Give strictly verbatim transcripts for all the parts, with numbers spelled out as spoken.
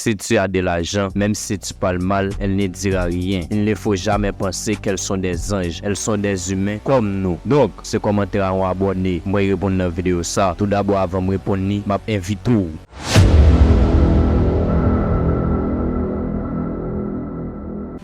Si tu as de l'argent, même si tu parles mal, elle ne dira rien. Il ne faut jamais penser qu'elles sont des anges. Elles sont des humains comme nous. Donc, se kòmantè a yon abòne mwen reponn nan videyo sa. Toudabò, avan m reponn li, m ap envite w.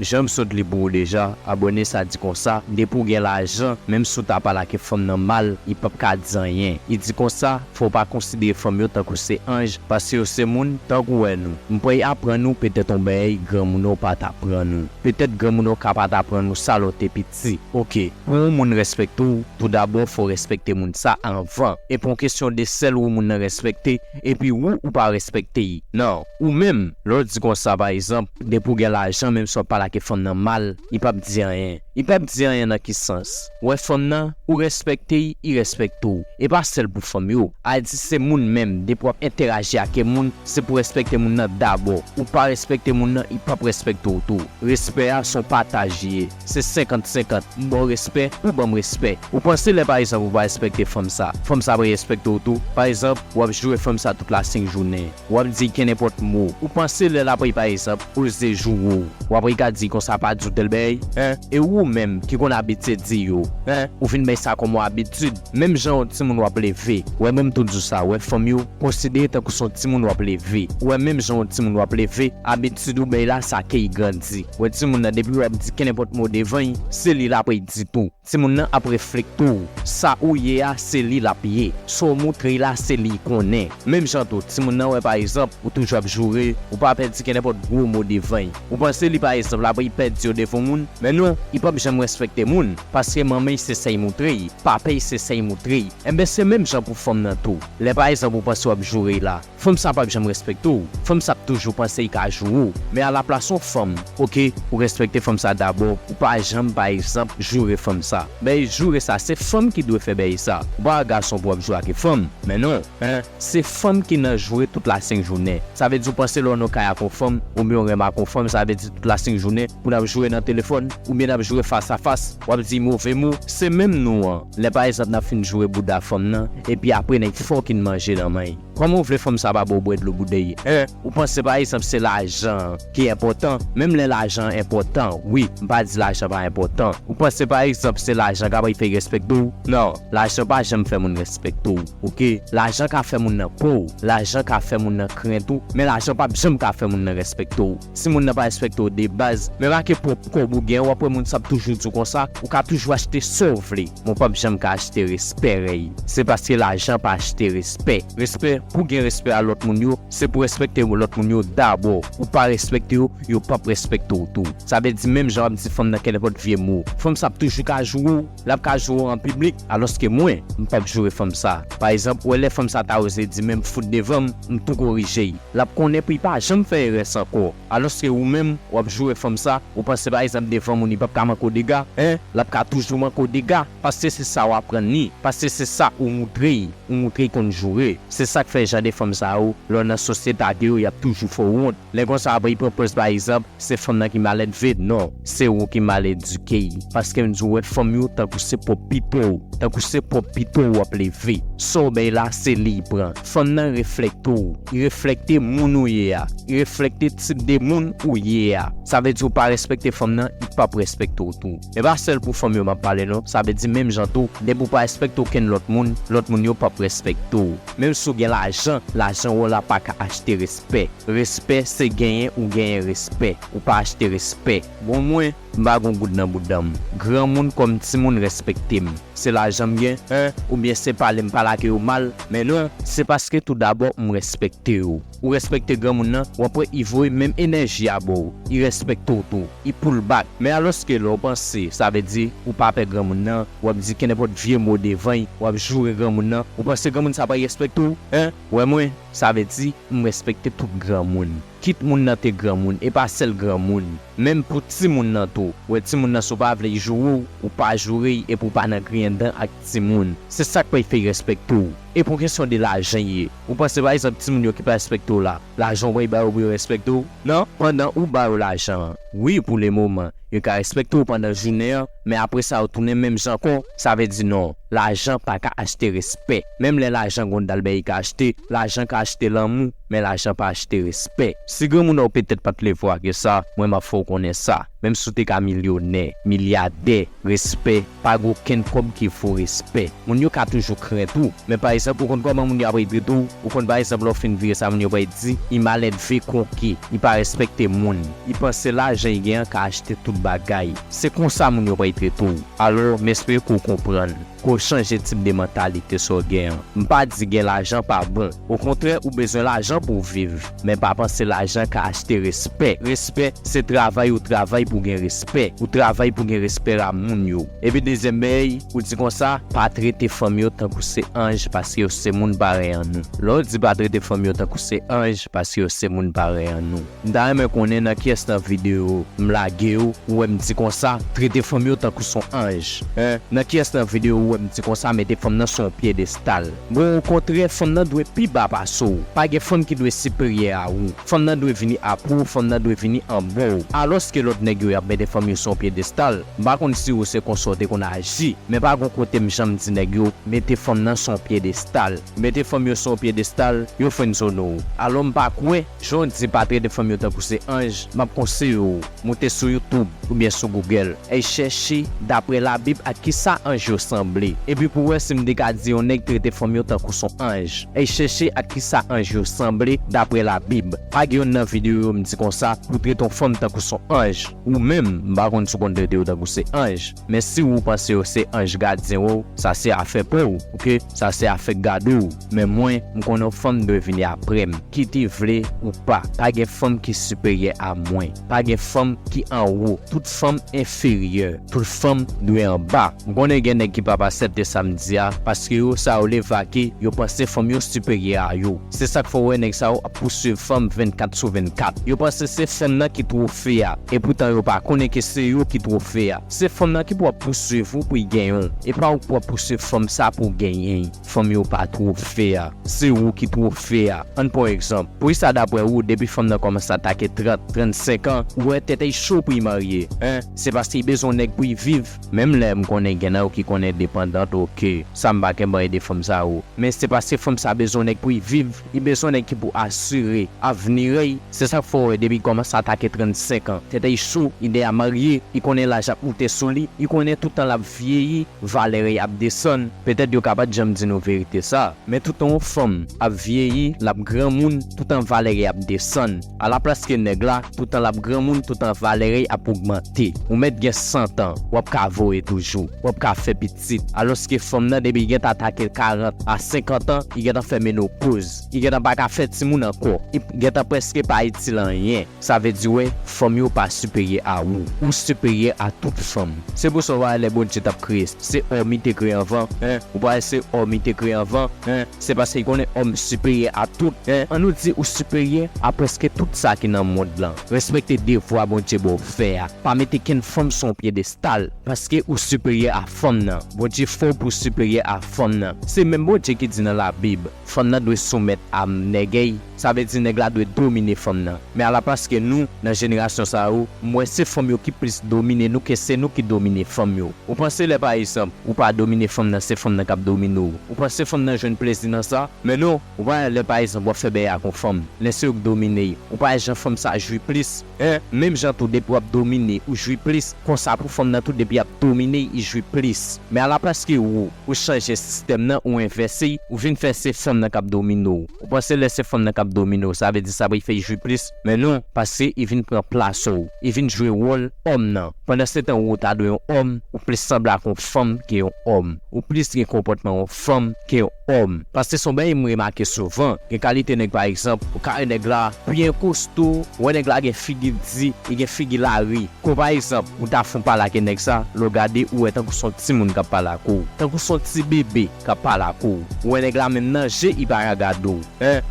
Jan m sot li pou ou deja, abòne sa di konsa, depi w gen lajan, menm si w ta pale ak fanm nan mal, li p ap ka di anyen. Li di konsa, fò w pa konsidere fanm yo tankou se anj, paske yo se moun tankou wè nou. M pral aprann ou petèt yon bagay granmoun ou pa t aprann ou. Petèt granmoun ou ka pa t aprann ou sa lè w te piti. Oke, pou yon moun respekte w, toudabò fò w respekte moun sa anvan. E pa yon kesyon de sèl ou moun nan respekte, epi ou, ou pa respekte l. Non, ou menm, lè w di konsa, pa egzanp, depi w gen lajan, menm si w ap pale ak fanm nan mal, li p ap di anyen. Li p ap di anyen nan ki sans? Ou wè fanm nan, ou respekte l, li respekte w. E pa sèl pou fanm yo. A di se moun menm, depi w ap entèraji ak moun, se pou w respekte moun nan dabò. Ou pa respekte moun nan, li p ap respekte w tou. Respè a se yon pataj li ye. Se senkant senkant. M ba w respè, ou ban m respè. Ou panse lè pa egzanp ou pa respekte fanm sa, fanm sa ap respekte w tou? Pa egzanp, w ap joure fanm sa tout la senk jounen. W ap di l kenenpòt mo. Ou panse lè l ap, pa egzanp, oze joure w, w ap ka di l konsa pa di w tèl bagay? Hein? E ou menm ki konn abitye di yo, hein? Ou vin bay sa kòm yon abitid. Menm jan yon timoun w ap leve. Ou wè, mwen m tou di w sa, ou wè fanm yo, konsidere tankou se yon timoun w ap leve. Ou wè, menm jan yon timoun w ap leve, abitid ou bay la, sa ke l grandi. Ou wè timoun nan, depi w ap di kenenpòt mo devan l, se li l ap di tou. Timoun nan ap reflekte w. Sa ou ye a, se li l ap ye. Sa w montre l la, se li l konnen. Menm jan tou, timoun nan wè, pa egzanp, ou toujou ap joure, ou pa pè di kenenpòt gwo mo devan l. Ou panse li, pa egzanp, l ap pè di yo devan moun? Men non, li p ap janm respekte moun, paske manman l se sa l montre l, papa l se sa l montre l. Enben, se menm jan pou fanm nan tou. Lè, pa egzanp, ou panse w ap joure l la, fanm sa p ap janm respekte w. Fanm sa ap toujou panse l ka joure w. Men alaplas yon fanm, oke, ou respekte fanm sa dabò, ou pa janm, pa egzanp, joure fanm sa. Bay joure sa, se fanm ki dwe fè bay sa. Ou pa gason pou w ap joure ak fanm. Men non, hein, se fanm ki nan joure tout la senk jounen. Sa vle di ou panse lè w nan kay ak yon fanm, oubyen w renmen ak yon fanm, sa vle di tout la senk jounen, pou n ap joure nan telefòn, oubyen n ap joure fas a fas, w ap di move mo, se menm nou an. Lè pa egzanp n ap fin joure bouda fanm nan, epi apre nèg fòk in manje nan men l. Kòman w vle fanm sa pa ba w bwè dlo bouda l? Hein? Ou panse pa egzanp se lajan ki enpòtan? Menm lè lajan enpòtan, wi, m pa di lajan pa enpòtan. Ou panse pa egzanp se lajan k ap fè l respekte w? Non, lajan pa janm fè moun respekte w. Oke? Lajan ka fè moun nan pè w, lajan ka fè moun nan krent ou, men lajan p ap janm ka fè moun nan respekte w. Si moun nan pa respekte w de baz, menm ak pwòp kòb ou gen, w ap wè moun sa ap toujou di w konsa, ou ka toujou achte sa w vle, men w p ap janm ka achte respè rèy. Se paske lajan pa achte respè. Respè, pou gen respè a lòt moun yo, se pou respekte lòt moun yo dabò. Ou pa respekte yo, yo p ap respekte w tou. Sa vle di menm jan w ap di fanm nan kenenpòt vye mo, fanm sa ap toujou ka joure w, l ap ka joure w an piblik, alòske mwen, m p ap joure fanm sa. Pa egzanp, ou wè lè fanm sa ta oze di men m fout devan m, m tou korije l. L ap konnen pou l pa janm fè erè sa ankò. Alòske ou menm, w ap joure fanm sa, ou panse pa egzanp devan moun li p ap ka manke w dega, hein? L ap ka toujou manke w dega, paske se sa w aprann li, paske se sa ou montre l, ou montre l konn joure. Se sa k fè jan de fanm sa yo, lè w nan sosyete ak yo, y ap toujou fè w wont. Lè konsa apre l pran pòz pa egzanp, se fanm nan ki mal elve, non, se ou ki mal edike l. Paske m di w, wè fanm yo tankou se pwòp pito w, tankou se pwòp pito w w ap leve. Sa w bay la, se li l pran. Fanm nan reflekte w. Li reflekte moun ou ye a. Li reflekte tip de moun ou ye a. Sa vle di ou pa respekte fanm nan, li p ap respekte w tou. E pa sèl pou fanm yo m ap pale non. Sa vle di menm jan tou, depi w pa respekte okenn lòt moun, lòt moun yo p ap respekte w. Menm si w gen lajan, lajan w la pa ka achte respè. Respè se genyen ou genyen respè. Ou pa achte respè. Bon, mwen, m pa gon goud nan bouda m. Granmoun kòm timoun respekte m. Se lajan m gen, hein? Oubyen se pale m pale ak yo mal? Men non, se paske tou dabò m respekte yo. Ou respekte granmoun nan, w ap wè li voye menm enèji a ba w. Li respekte w tou. Li pull back. Men alòske lè w panse, sa vle di, ou pa pè granmoun nan, w ap di kenenpòt vye mo devan l, w ap joure granmoun nan, ou panse granmoun sa pral respekte w? Hein? Wè mwen, sa vle di, m respekte tout granmoun. Kit moun nan te granmoun, e pa sèl granmoun. Menm pou timoun nan tou. Wè timoun nan si w pa vle l joure w, ou pa joure l epi w pa nan griyen dan ak timoun. Se sa k pral fè l respekte w. E pou kesyon de lajan l ye. Ou panse pa egzanp timoun yo ki pa respekte w la, lajan w pral ba yo pou yo respekte w? Non, pandan ou ba yo lajan an. Wi, pou le moman, yo ka respekte w pandan jounen an, men apre sa yo tounen menm jan ankò, sa vle di non. Lajan pa ka achte respè. Menm lè lajan gen yon dal bagay li ka achte, lajan ka achte lanmou, men lajan pa achte respè. Si granmoun nan w petèt pa t leve w ake sa, mwen m ap fè w konnen sa. Menm si w te ka milyonè, milyadè, respè, pa gen okenn kòb ki vo respè. Moun yo ka toujou krent ou, men pa egzanp, ou konn kòman moun yo ap trete w, ou konn pa egzanp lè w fin vire sa moun yo pral di, li maledve konki, li pa respekte moun, li panse lajan li gen an ka achte tout bagay. Se konsa moun yo pral trete w. Alò, m espere ke w konprann. Ke w chanje tip de mantalite sa w gen an. M pa di gen lajan pa bon. Okontrè, ou bezwen lajan pou w viv. Men pa panse lajan ka achte respè. Respè, se travay ou travay pou w gen respè. Ou travay pou w gen respè a moun yo. Epi dezyèm bagay, ou di konsa, pa trete fanm yo tankou se anj paske yo se moun parèy an nou. Lè w di pa trete fanm yo tankou se anj paske yo se moun parèy an nou. M ta renmen konnen nan kiyès nan videyo m lage yo, ou wè m di konsa, trete fanm yo tankou s on anj. Hein? Nan kiyès nan videyo ou wè m di konsa, mete fanm nan s on pyedestal? Bon, okontrè, fanm nan dwe pi ba pase w. Pa gen fanm ki dwe siperyè a ou. Fanm nan dwe vini apre w, fanm nan dwe vini anba w. Alòske lòt nèg yo y ap mete fanm yo s on pyedestal. M pa konn si ou se konsa w te konn aji, men pa gon kote m janm di nèg yo, mete fanm nan s on pyedestal. Mete fanm yo s on pyedestal, yo frenzone w. Alò m pa kwè, jan w di pa trete fanm yo tankou se anj, m ap konseye w, moute sou YouTube oubyen sou Google, e chèche, daprè Labib, ak kisa anj yo sanble. Epi pou w wè si m te ka di yon nèg trete fanm yo tankou s on anj. E chèche ak kisa anj yo sanble, daprè Labib. Pa gen youn nan videyo yo m di konsa, pou trete yon fanm tankou s on anj. Ou menm, m pa konn si w konn trete yo tankou se anj. Men si ou panse yo se anj gadyen w, sa se afè pa w, oke? Sa se afè gade w. Men mwen, m konnen yon fanm dwe vini apre m, ki te vle ou pa. Pa gen fanm ki siperyè a mwen. Pa gen fanm ki anwo. Tout fanm enferyè. Tout fanm dwe anba. M konnen gen nèg ki p ap aksepte sa m di a, paske yo, sa yo leve ake, yo panse fanm yo siperyè a yo. Se sa k fè w wè nèg sa yo ap pouswiv fanm vennkat sou vennkat. Yo panse se fanm nan ki twofe a. Epoutan yo pa konnen ke se yo ki twofe a. Se fanm nan ki pou ap pouswiv ou pou y genyen w. E pa ou k pou ap pouswiv fanm sa pou w genyen. Fanm yo pa twofe a. Se ou ki twofe a. Ann pran yon egzanp. Poukisa daprè ou, depi fanm nan kòmanse atake trant, trannsenk an, ou wè tèt li cho pou y marye? Hein? Se paske li bezwen yon nèg pou y viv. Menm lè m konnen gen nan yo ki konnen depandant, oke. Sa m pa kenbe ede fanm sa yo. Men se paske fanm sa bezwen yon nèg pou y viv. Li bezwen yon nèg ki pou asire avni l. Se sa k fè w wè depi l kòmanse atake trannsenk an, tèt li cho, li dèyè marye, li konnen laj ap moute sou li, li konnen tout tan l ap vyeyi, valè l ap desann. Petèt yo ka pa t janm di nou verite sa, men tout tan yon fanm ap vyeyi, l ap granmoun, tout tan valè l ap desann. Alaplas ke nèg la, tout tan l ap granmoun, tout tan valè l ap ogmante. Ou mèt gen san tan, w ap ka voye toujou, w ap ka fè pitit. Alòske fanm nan, depi l gentan atake karant a senkant an, li gentan fè menopoz. Li gentan pa ka fè timoun ankò. Li gentan prèske pa itil anyen. Sa vle di, wè, fanm yo pa siperyè a ou. Ou siperyè a tout fanm. Se pou sa w pa wè lè Bondye t ap kreye, se òm li te kreye anvan, hein? Ou pa wè se òm li te kreye anvan, hein? Se paske li konnen òm siperyè a tout, hein? Ann nou di ou siperyè a prèske tout sa ki nan mond lan. Respekte devwa Bondye ba w fè a. Pa mete kenn fanm sou yon pyedestal, paske ou siperyè a fanm nan. Bondye fè w pou w siperyè a fanm nan. Se menm Bondye ki di nan Labib, fanm nan dwe soumèt a nèg li. Sa vle di nèg la dwe domine fanm nan. Men alaplas ke nou, nan jenerasyon sa yo, m wè se fanm yo ki plis domine nou ke se nou ki domine fanm yo. Ou panse lè pa egzanp, ou pa domine fanm nan, se fanm nan k ap domine w? Ou panse fanm nan jwenn plezi nan sa? Men non, ou pa wè lè pa egzanp w ap fè bagay ak yon fanm, lè se ou k domine l, ou pa wè jan fanm sa jwi plis? Hein? Menm jan tou depi w ap domine, ou jwi plis. Konsa pou fanm nan tou depi l ap domine, li jwi plis. Men alaplas ke ou, ou chanje sistèm nan, ou envèse, ou vin fè se fanm nan k ap domine w. Ou panse lè se fanm nan k ap domine w, sa vle di sa pou l fè l jwi plis? Men non, paske li vin pran plas ou. Li vin jwe wòl òm nan. Pandansetan ou ta dwe yon òm, ou plis sanble ak yon fanm ke yon òm. Ou plis gen konpòtman yon fanm ke yon òm. Paske se yon bagay m remake souvan. Gen kalite nèg, pa egzanp, ou ka wè nèg la byen kosto, ou wè nèg la gen figi di, li gen figi lari. Kon pa egzanp, ou ta fon pale ak nèg sa, lè w gade, ou wè tankou se yon timoun k ap pale ak ou. Tankou se yon ti bebe k ap pale ak ou. Ou wè nèg la menm nan je, li pa ka gade w. Hein?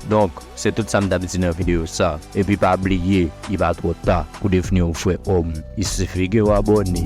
Donk, se tout sa m t ap di nan videyo sa. Epi pa bliye, li pa twò ta pou w devni yon vrè òm. Il suffit ke w abòne.